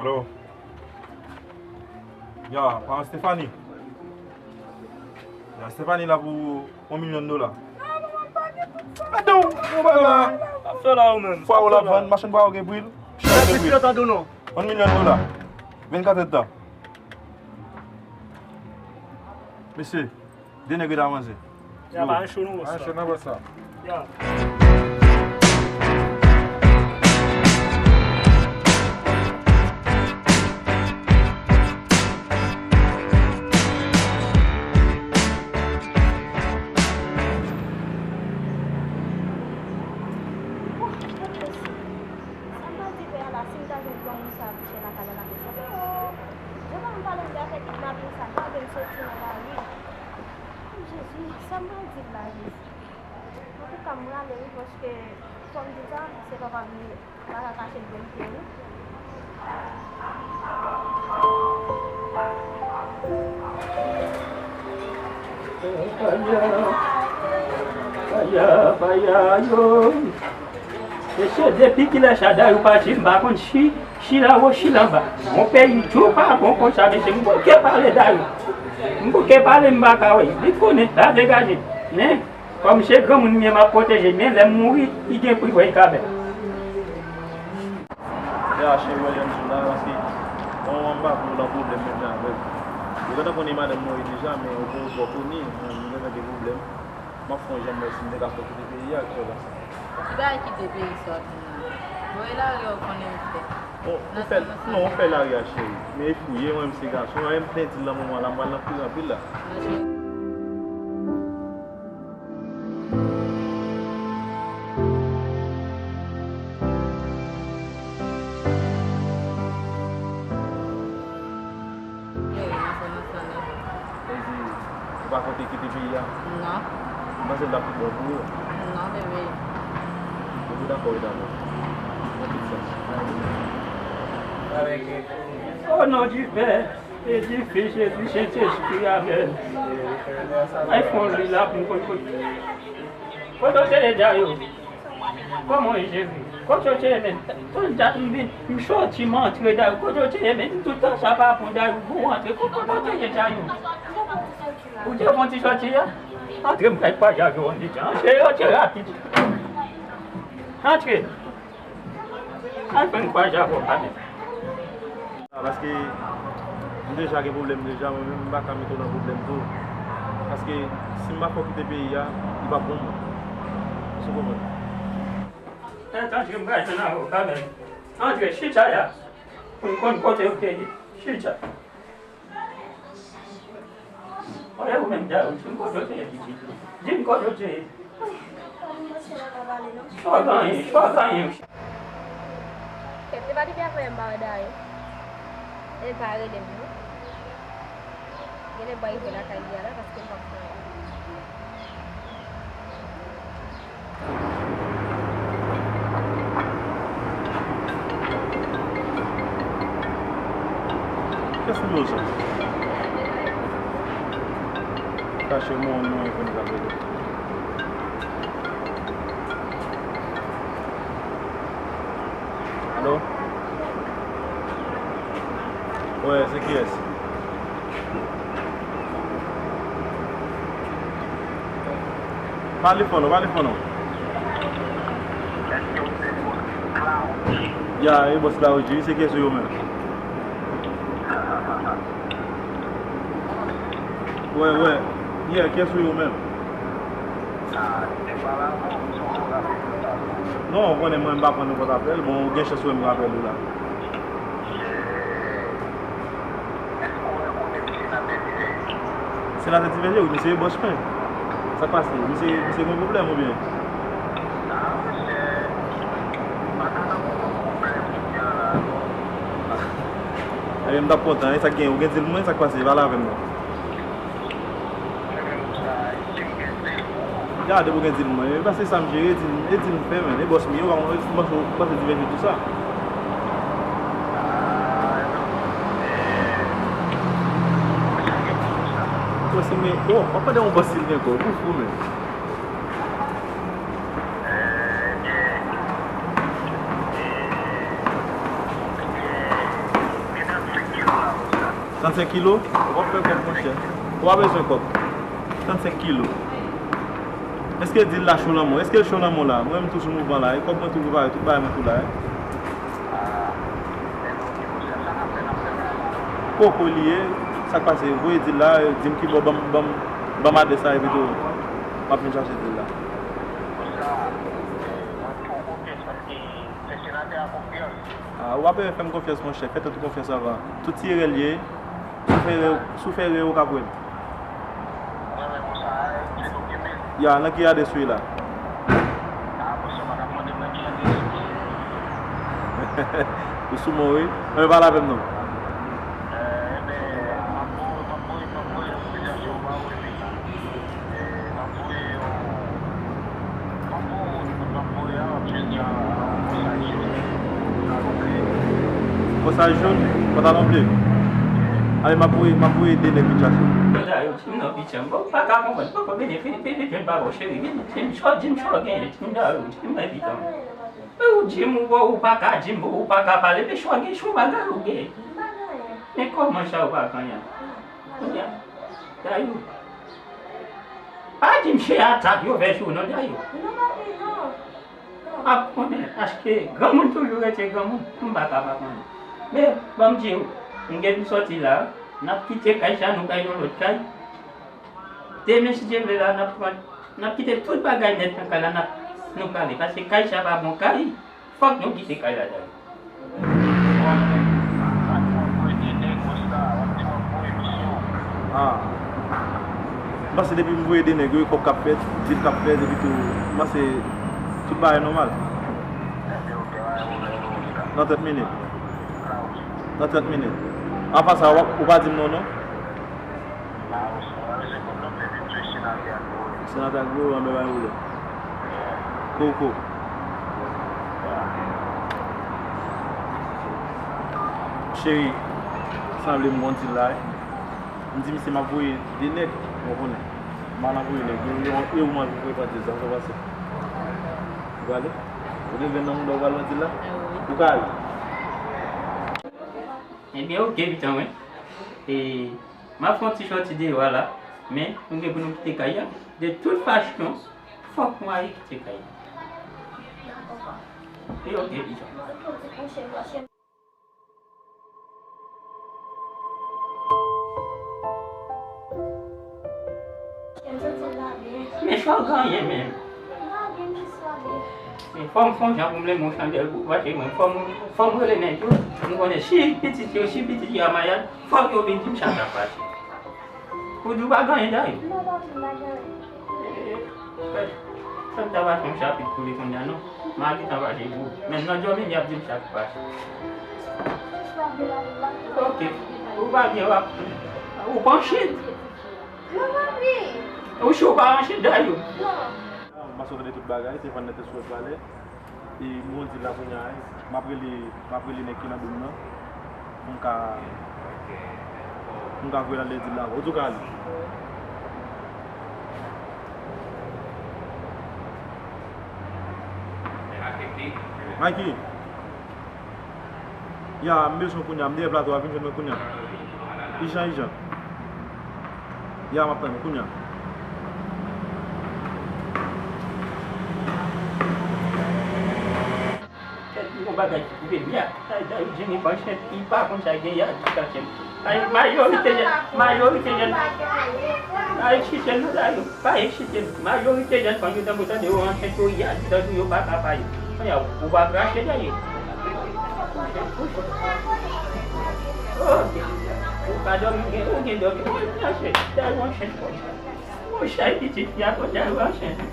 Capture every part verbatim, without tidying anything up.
Alo. Ya, paran Stephanie. Ya, Stephanie la pou yon milyon dola. Atann, yon bagay la. Sa fè la ou menm? Fwa ou la vann, machann pa ou gen pri l. Yon milyon dola. Vennkat èdtan. Mesye, de nèg ret a manze. Ya, pa yon cho nou, bòs la. Pa yon cho nan bòs la. Ya. Sa m pral di pè a la, si m ta jwenn granmoun sa a kouche lakay la, l ap eseye. Oh, Jewova, m pale m de afè kidnaping sa, m pral gen m soti nan lari. Oh, Jezi, sa m pral di l la, Jezi? Antouka, m rale wi, paske fò m di sa, se papa m li, m pa ka kache verite wi. Paya, paya, paya yo. Mesye, depi kilè sa Dayou pati, m pa konn si, si l anwo, si l anba. Mon peyi tou pa bon konsa, mesye. M bouke pale Dayou. M bouke pale, m pa ka wè. Li konnen, l ap degaje. Men, kòm se granmoun m ye, m ap pwoteje. Men lè m mouri, li gen pri fò li ka bay. Ya, cheri, wè jan m sou la, paske yon moman m pa vle w nan pwoblèm menm jan avè m. Ou gentan konnen madanm mwen deja, men ou gen yon bò konnen, mwen, nou gentan gen pwoblèm. M ap fè yon jan m wè si m te ka fè w kite peyi a, ki sa w panse? Ki bagay kite peyi sa w ap di m la? Voye lari a ou konnen ou fè. Bon, ou fè, non, ou fè lari a, cheri. Men e fou, ye mwen, m se gason, e m te di l nan moman la, m pral nan kouri anpil la. Yo, yo, se nan sa menm. Sa vle di, ou pa konte kite peyi a? Non. Ou panse l t ap pi bon pou ou? Non, bebe. Bon, dakò, wi, dakò. Nan tout sans. O non di Pè, e di Fis, e di Sentespri, amèn. Ay, fon li la pou m konn kote. Kote w te ye, Dayou? Kòman w ye, Jezi? Kote w te ye menm? Tann dat m vin, m soti, m antre, Dayou. Kote w te ye menm? M tout tan sa pa pran, Dayou, pou w antre. Ko-, kote w te ye, Dayou? Ou te fè yon ti soti a? Antre, m kay kwaze avè w anndan. Antre, antre rapid. Antre. Al fè yon kwaze avè w, pa menm. Paske m deja gen pwoblèm deja, mwen menm m pa ka mete w nan pwoblèm tou. Paske si m pa fè w kite peyi a, li p ap bon pou mwen. Èske w konprann? Antre, m pral jwenn avè w kanmenm. Antre, chita la. Pou m konn kote w te ye. Chita. Olè ou menm, Dayou, di m kote w te ye, pitit. Di m kote w te ye. Sa w genyen, sa w genyen. Kèt, se pa depi apre m pa wè Dayou. E pa rele m, non. Genlè m pa rive lakay li a la, paske m p ap fè anyen. Kiyès nimewo sa? Kache mwen, mwen konn ka rele. Alo? Wi, se kiyès? Pale fò non, pale fò non. Ya, e bòs la, wi, se kiyès yo menm? Wè, wè. Yeah, kiyès ou ye ou menm? Non, ou konnen mwen m pa pran nenpòt apèl. Bon, ou gen chans wè m rapèl ou la. Senatè Ti Vèje, wi, misye e bòs mwen. Sa k pase? Misye, misye gen pwoblèm oubyen? Ebyen, m t ap kontan, e sa k gen? Ou gen dil pou mwen, sa k pase? Pale avè m non. Ya, depi w gen dil pou mwen. E pa se sa m jere, e dil, e dil m fè, men. E bòs m ye, ou pa, ou panse, ou panse Ti Vèje tou sa? Ou panse, men, oh, w ap mande yon bòs si l gen kò, ou fou, men. Trannsenk kilo? W ap fè kòb, monchè. Ou pa bezwen kòb. Trannsenk kilo. Èske dil la cho nan men w? Èske l cho nan men w la? Mwen menm tou sou mouvman la. E kòb mwen tou prepare, tout bagay mwen tou la, wi. Poko li ye, sa k pase? Voye dil la, di m ki bò, ban m, ban m, ban m adrès la, epi tou, m ap vin chache dil la. Ah, ou pa bezwen fè m konfyans, monchè. Fè tèt ou konfyans avan. Tout ti erè l ye. Si w fè erè, si w fè erè, ou ka kwè m. Ya, nan ki adrès ou ye la? Ou sou mwen, wi. Anben, pale avè m non. Kòsaj jòn, pantalon ble. Ale, m ap voye, m ap voye de nèg vin chache. Di m non, pitit, m pa ka konprann. Poko vini, vini, vini, vini, pa bon, cheri, vini, di m sa w, di m sa w genyen, di m sa w, di m envitan. Ou di m ou, ou pa ka di m, ou pa ka pale, men sa w gen, sa w bagay ou gen. Men kòman sa ou pa gen anyen? Kounye a, Dayou. Pa di m se atak yo fè sou w non, Dayou. Non, papi, non. Non. M ap konnen, paske granmoun toujou rete granmoun, m pa ka pa konnen. Men, ban m di w, m gen pou sòti la, n ap kite kay sa, nou kay yon lòt kay. Demen, si Dye vle la, n ap pran, n ap kite tout bagay nèt nan kay la, n ap, nou prale. Paske kay sa pa bon kay. Fòk nou kite kay la, Dayou. Ah. M panse depi m voye de nèg yo, e kòb k ap fèt, dil k ap fèt, epi tou, m panse tout bagay nòmal. Nan trant minit. Nan trant minit. Anvan sa, w ap, ou pa di m non, non? Senatè ak Gwo, anben bay woule. Koko. Cheri, sanble m gon dil la, wi. M di misye m ap voye de nèg, ou konnen. M al anvoye nèg, e, e, e ou mwen pou pran dil sa, sa pase. Ou prale? Ou te jwenn nan mouda ou pral pran dil la? Ou ka ale. Ebyen, oke, pitit mwen. E, m ap fè yon ti sòti deyò a la, men nou gen pou nou kite kay la. De tout fason, fòk nou ale kite kay la. E oke, pitit. Men sa w genyen menm. Men fò m fè yon jan pou m leve yon chandèl pou w, paske mwen, fò m, fò m rele nèg yo. M konnen si pitit yo, si pitit yo a malad, fòk yo vin di m sa k ap pase. Ou di w pa gen anyen, Dayou? Non, papi, m pa gen anyen. Fè, fè m ta pase yon chapit pou li kounye a, non. M a gentan pase pou ou. Menm nan dòmi, m ap di m sa k pase. Oke. Ou pa byen, w ap, ou panche. Non, papi. Ou si w pa ranche, Dayou? Non. M panse w tande tout bagay, se Vann nan te sou wòt valè. E m gon dil la kounye a, m ap rele, m ap rele nèg ki nan dòm nan, pou m ka, pou m ka voye l ale dil la. Ou di w ka ale. Mikey. Ya, m bezwen w kounye a, m dèyè plato a, vin jwenn mwen kounye a. Ijan, ijan. Ya, m ap tann ou kounye a. Kèt, yon bagay ki koupe m, ya. Ay, ay, Jimmy, pa chèt, li pa konn sa gen, ya, di sa chèt. Ay, majorite jèn, majorite jèn. Ay, chèt, nou la, yo. Pa eksite m. Majorite jèn fanm yo tankou tande yo ansent yo, y a di tande yo pa ka pale. Kounye a, ou pa krache dèyè. Kouche, kouche. Oh, ou pa dòmi, ou gen, ou gen dòmi. Ou krache, dèyè ou ansent kòm sa. Ou chay pitit fi a, dèyè ou ansent.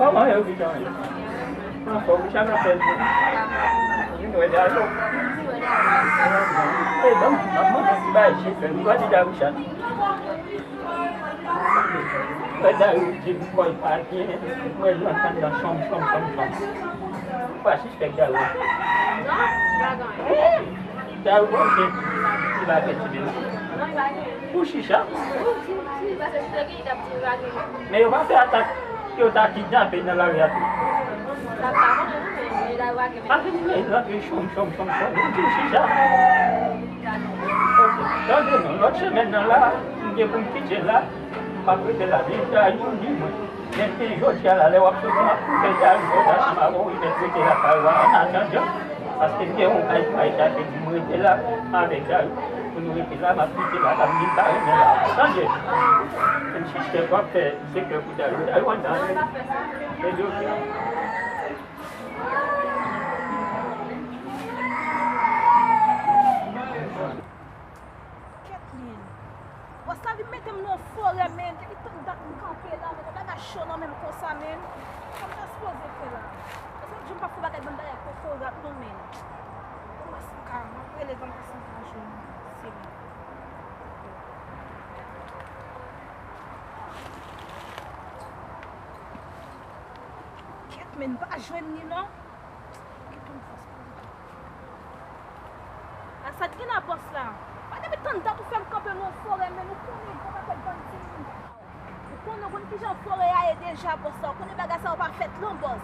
Kòman yo, Richard? Anfòm, Richard ap fè di. Vin wè Dayou. Ey, ban m, ban m mande yon ti bagay, chèf, nou pa di Dayou Richard. Wè Dayou di m kò l pa byen, mwen nan tann nan chonm, chonm, chonm, chonm. Ou pa sispèk Dayou? Non, li pa gen anyen. Dayou bon, se li pa gen timoun. Non, li pa gen. Pou chicha. Si, si, paske si te gen, li t ap di li pa gen. Men yo pa fè atak, yo ta kidnape nan lari a tou. Sa pa konnen, non, men, men Dayou pa gen. Avèk men rantre chonm, chonm, chonm, chonm, nou di chicha. Ok. Tande non, lòt semèn nan la, m gen pou m kite la, m p ap rete la, men Dayou di mwen. Men jodi a la, lè w ap soti, m ap koupe Dayou, fò w ta chita bò, wi, mèt rete lakay ou a, an atandan, paske m gen yon kay pou al chache, di m rete la avèk Dayou, pou nou rete la, m ap kite la, m ap vin bare men la. Tande, m sispèk w ap fè sekrè pou Dayou, Dayou anndan. Tande, ok. Kèt, men. Bòs la vin mete m nan yon forè, men. Depi tann dat m kanpe la, men, yon bagay cho nan men m konsa, men. Sa m ta sipoze fè la? Èske m di m p ap fè bagay, bann bagay kokorat, non, men. Kòman si m ka, m ap rele zanmi si m ka jwenn, serye. Kèt, men, m pa jwenn li, non. Kèt, yon fòs pou li. A sa t gen la bòs la? Pa depi tann dat ou fè m kanpe nan yon forè, men ou konnen gwo pakèt bandi. Ou konnen, ou konn kijan forè a ye deja, bòs la. Ou konnen bagay sa yo pa fèt non, bòs.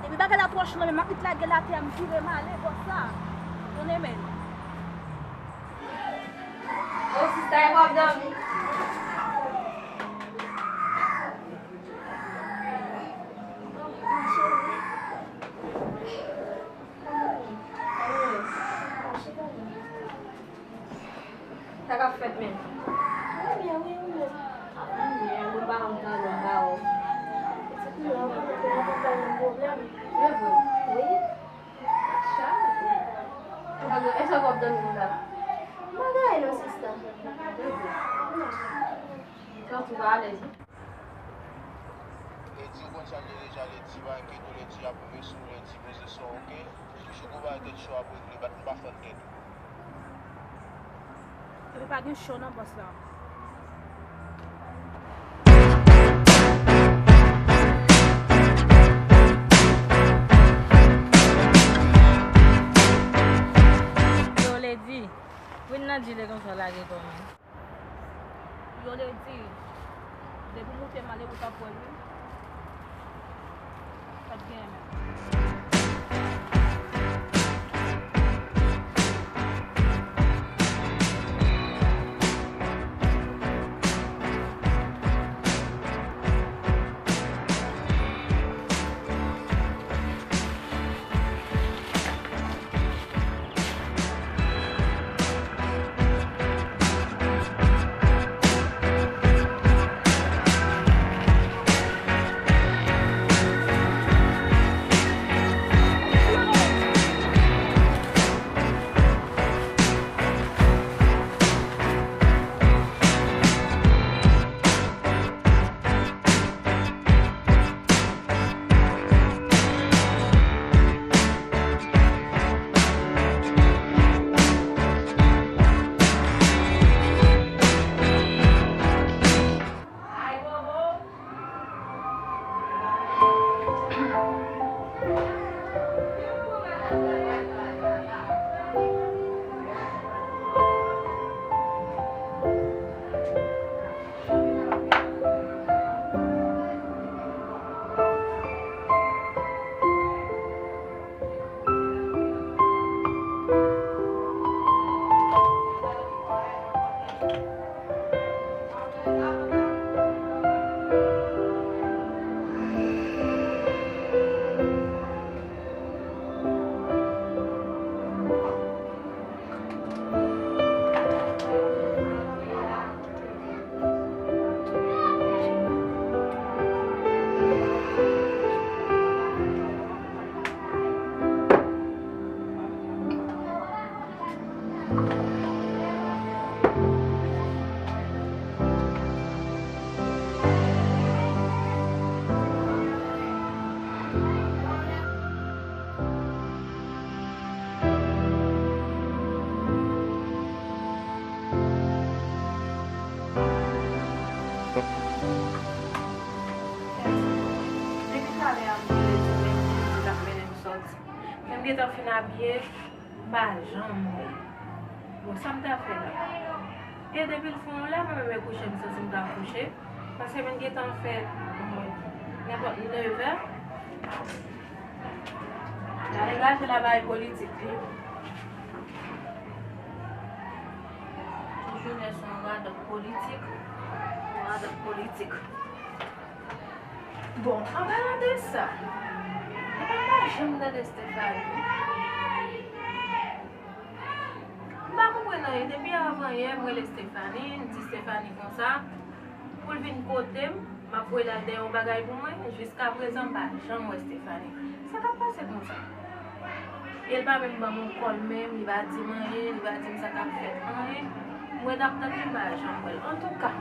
Depi bagay la twò cho nan men m, m ap vit lage l atè a, m vire m ale, bòs la. Konnen, men. O sista, e w ap dòmi? Sa k ap fèt menm? Mwen byen, wi, ou menm? Mwen byen, mwen pa konn tande m ba w. Se pou mwen, ou konnen ke mwen konn pa gen pwoblèm. Se vre? Wi. Sa. Ou pa gen, èske w ap dòmi konsa? M pa gen anyen non, sista. Se vre? Santi w pa alèz, wi. Ledi, ou konn sa l ye deja, Ledi, pa enkyete w, Ledi ap rive sou ou, Ledi poze sou ou, oke? Toujou gwo bagay tèt cho ap regle, bat m pa fann tèt ou. Epi pa gen cho non, bòs la. Yo, Ledi, vin nan djile konsa lage kò men. Yo, Ledi, depi w moute m ale, ou t ap wè l, wi. Pa t genyen menm. Depi talè a m rele Dime, li di l ap mennen m sòti. Men m gentan fin abiye, m pa janm wè l. Bon, sa m ta fè la? E depi l fè yon lè, mwen menm e kouche m santi m ta kouche. Paske vin gentan fè, mwen, nenpòt nevè. Gade gate la bay politik li. Tout jounen se yon radòt politik. Yon radòt politik. Bon, an palan de sa, epa m pa janm tande Stephanie. M pa konprann anyen. Depi avan yè, m rele Stephanie, m di Stephanie konsa, pou l vin kote m, m ap voye l al dèyè yon bagay pou mwen. Jiskaprezan, m pa janm wè Stephanie. Sa k ap pase konsa? E l pa menm ban m yon kòl menm, li pa di m anyen, li pa di m sa k ap fèt anyen. Mwen t ap tann li, m pa janm wè l. Antouka.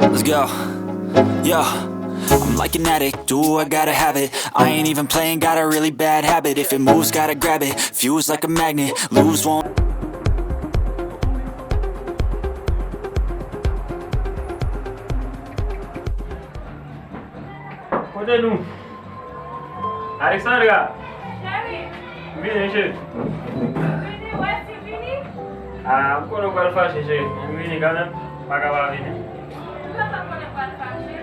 Let's go. Yeah. I'm like an addict, do I gotta have it. I ain't even playing, got a really bad habit. If it moves, gotta grab it. Fuse like a magnet, lose won't. Kote nou? Alexandra! Cheri! Vini, cheri. Vini, wè si vini. Ah, m konnen w pral fache, cheri. M vini kanmenm. Pa ka pa vini. Ou pa konnen w pral fache?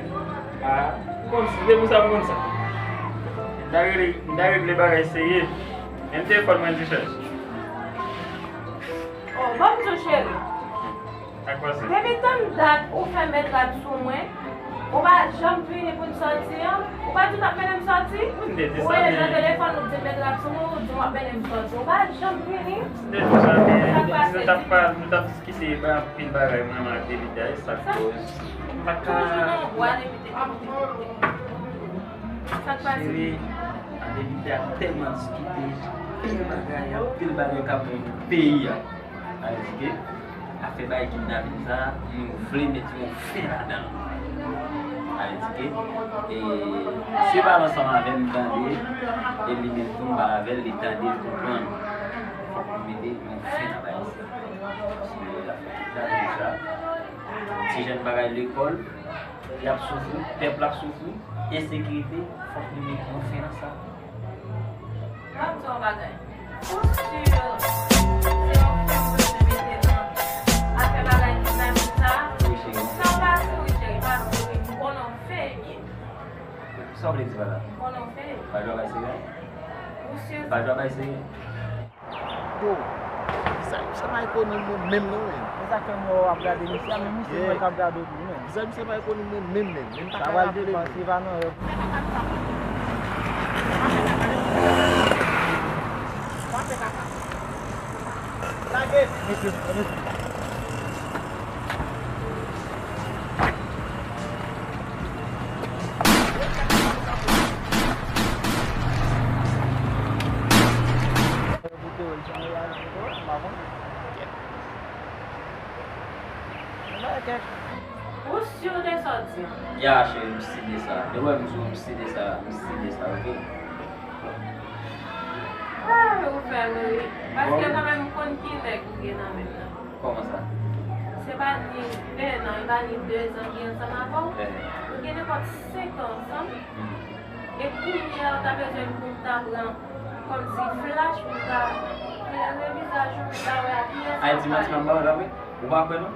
Ah, m konn sa. Se pou sa m konn sa. M ta regle, m ta regle bagay serye. Menm telefòn mwen di chèch. Oh, ban m di w, cheri. Sa k pase? Depi tann dat ou fè mèt rad sou mwen, ou pa janm vini pou n sòti an, ou pa di w t ap mennen m sòti? M te di sa, men. Ou rele nan telefòn, ou di mèt rad sou mwen, ou di w ap mennen m sòti. Ou pa janm vini. M te di sa, men. Sa k pase? Nou t ap pale, nou t ap diskite anpil bagay, mwen menm ak David, sa k koz. M pa ka. Toujou nan bwa depi te piti. Sa k pase? Cheri, ak David, nou tèlman diskite, anpil bagay, anpil bagay k ap rive nan peyi a. Sa vle di ke afè bagay kidnaping sa, nou vle met yon fen ladan l. Sa vle di ke, e, misye pale ansanm avè m, m tande, e li menm tou m pale avè l, li tande, li konprann. Fòk nou mete yon fen nan bagay sa. Paske afè kidnaping sa, ti jèn pa ka al lekòl, y ap soufri, pèp la ap soufri, ensekirite, fòk nou mete yon fen nan sa. M ap di w yon bagay. Ou si se yon fen w bezwen mete nan afè bagay kidnaping sa? Wi, cheri. Sa w pase, wi, cheri, pase, wi. M konnen w fè byen. Sa w vle di pa la? M konnen w fè. Pa jwe bay serye? Ou si se pa jwe bay serye? Yo, sa, sa pa ekonomi mwen menm non, men. Men sa k fè m wè w ap gade misye a, men misye mwen k ap gade w tou, men. Sa misye pa ekonomi mwen menm, menm. Menm pa ka raple mwen. Sa pral depanse, pa nan rèv. Lage. Mesye, mesye. Pou te wè l jan l ye a, m pa konn. Kèt. Mwen pa kèt. Ou si w de sa w di an? Ya, cheri, m si de sa. Depi w wè m di w, m si de sa, m si de sa, oke? Ah, ou fè m ri. Paske bon, kanmenm m konn ki nèg ou gen nan men m nan. Kòman sa? Se pa ni en an, e pa ni de zan m gen ansanm avè w. Eh. Nou gen nenpòt senk an ansanm. Hmm. E kounye a, ou ta bezwen m pou m ta pran kòmsi flach pou m ta klere vizaj ou, pou m ta wè a kiyès w ap pale. Ay, di manti nan ba w la, wi. Ou pa kwè, non?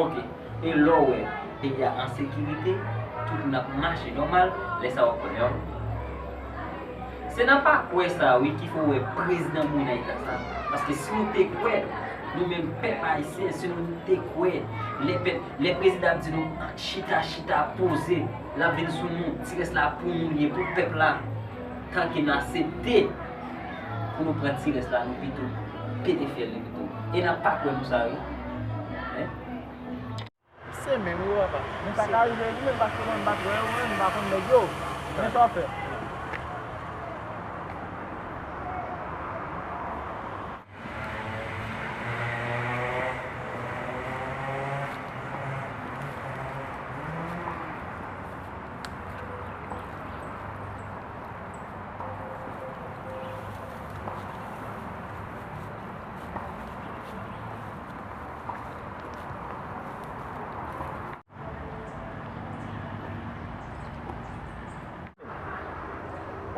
Oke. E lè w wè peyi a an sekirite, tout moun ap mache nòmal, lè sa w ap kwè, non? Se nan pa kwè sa, wi, ki fè w wè prezidan Brunei ta sa. Paske si nou te kwè, nou menm pèp ayisyen, si nou te kwè, lè pèp, lè prezidan ap di nou, chita, chita, poze, l ap vin sou nou, ti rès la pou nou l ye, pou pèp la. Tanke n aksepte pou nou pran ti rès la, nou pito pete fyèl li pito. E n ap pa kwè nou sa, wi. Hein? Se menm yo, papa. Men sa ka rive tou, menm paske mwen, m pa t wè yo, mwen, m pa konn nèg yo. Men sa w fè.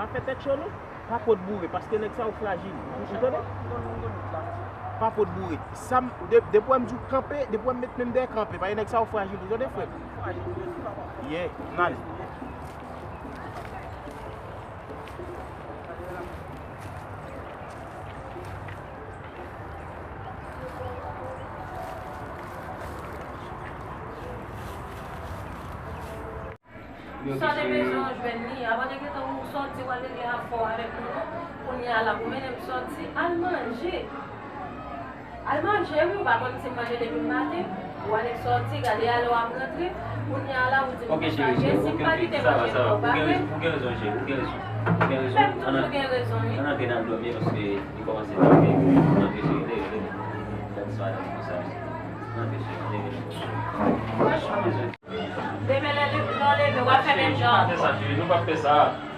Pa fè tèt cho non. Pa pot boure, paske nèg sa yo frajil. Ou tande? Pa pot boure. Sa m, de, depi w wè m di w kanpe, depi w wè m met men m dèyè, kanpe. Paske nèg sa yo frajil, ou tande, frè m? Yeah, n ale. Sa w te bezwen w jwenn li. Avan te gentan ou sòti, w al regle afè w avèk nou non. Kounye a la, pou mennen m sòti, al manje. Al manje, wi, ou pa konn si m manje depi maten. Ou annik sòti, gade a lè w ap rantre. Kounye a la, ou di m konn pa gen, si m pa kite manje m nan, ou pa vre. Ok, cheri, cheri, ou gen rezon, ou gen rezon, cheri, ou gen rezon. Ou gen rezon. Ou fè m toujou gen rezon, wi. Ann antre nan dòmi, paske li kòmanse tande. Ann antre, cheri, leve, leve. Gade sa, gade sa, mesye. Ann antre, cheri, leve. Franchman. Demen lè, lè w leve, w ap fè menm jan ankò. Cheri, nou pa fè sa, cheri, nou pa fè sa.